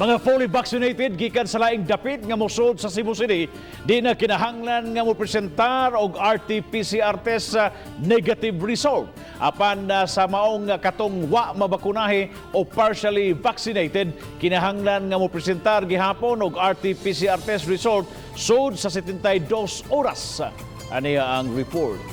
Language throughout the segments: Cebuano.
Mga fully vaccinated gikan sa laing dapit nga mosud sa Cebu City di na kinahanglan nga mopresentar og RT-PCR test sa negative result. Apan sa maong katong wa mabakunahi o partially vaccinated, kinahanglan nga mopresentar gihapon og RT-PCR test result sud sa 72 oras. Aniya ang report.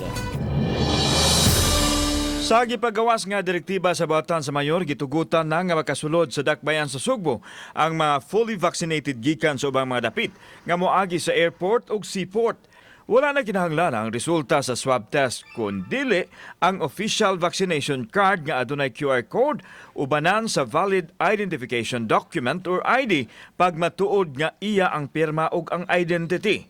Sa gipagawas nga direktiba sa buhatan sa mayor, gitugutan na nga makasulod sa dakbayan sa Sugbo ang mga fully vaccinated gikan sa ubang mga dapit nga moagi sa airport ug seaport. Wala na kinahanglan ang resulta sa swab test kun dili ang official vaccination card nga adunay QR code ubanan sa valid identification document or ID pag matuod nga iya ang pirma ug ang identity.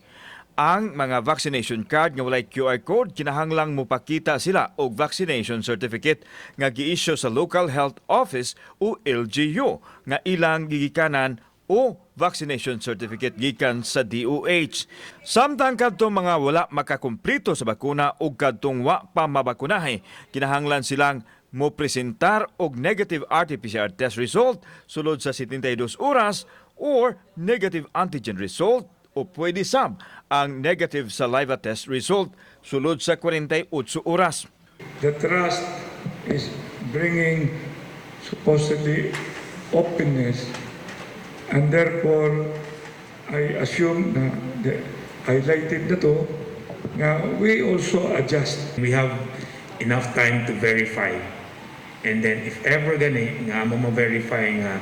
Ang mga vaccination card nga walay QR code, kinahanglang mopakita sila og vaccination certificate nga giisyu sa local health office o LGU nga ilang gigikanan o vaccination certificate gikan sa DOH. Samtang kadtong mga wala makakumplito sa bakuna o kadtong wa pa mabakunahi, kinahanglan silang mo presentar og negative RT-PCR test result sulod sa 72 oras or negative antigen result o pwede sab ang negative saliva test result sulod sa 48 oras. The trust is bringing supposedly openness, and therefore I assume na the, highlighted na to nga we also adjust. We have enough time to verify. And then if ever gani nga amo ma-verify nga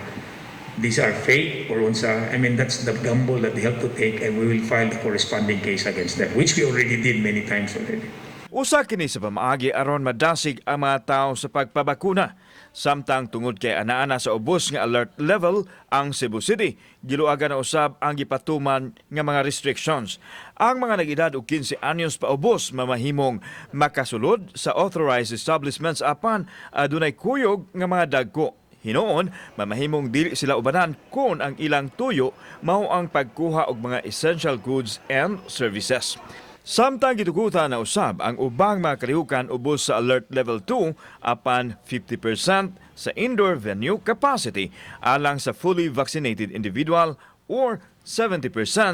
these are fake or unsa, I mean, that's the gamble that they have to take, and we will file the corresponding case against them, which we already did many times already. Usa kini sa pamaagi aron madasig ang mga tao sa pagpabakuna. Samtang tungod kay anaa na sa ubos nga alert level ang Cebu City, giluagan na usab ang gipatuman nga mga restrictions. Ang mga nag-edad og 15 anyos paubos mamahimong makasulod sa authorized establishments apan adunay kuyog nga mga dagko. Hinuon, mamahimong dili sila ubanan kung ang ilang tuyo mao ang pagkuha og mga essential goods and services. Samtang gitugutan na usab ang ubang mga kalihukan ubos sa alert level 2 apan 50% sa indoor venue capacity alang sa fully vaccinated individual or 70%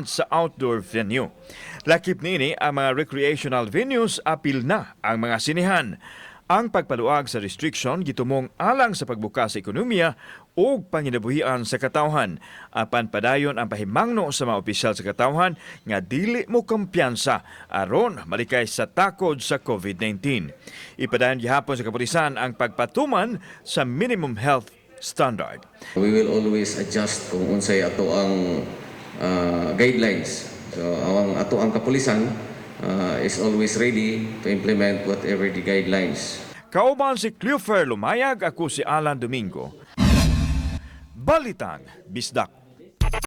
sa outdoor venue. Lakip niini ang mga recreational venues, apil na ang mga sinehan. Ang pagpaluag sa restriction gitumong alang sa pagbukas sa ekonomiya ug panginabuhian sa katawhan. Apan padayon ang pahimangno sa mga opisyal sa katawhan nga dili mo kumpiyansa aron malikay sa takod sa COVID-19. Ipadayon gihapon sa kapulisan ang pagpatuman sa minimum health standard. We will always adjust kung unsay ato ang guidelines. So ang ato ang kapulisan is always ready to implement whatever the guidelines. Kauban si Cleofer Lumayag, ako si Alan Domingo. Balitang Bisdak.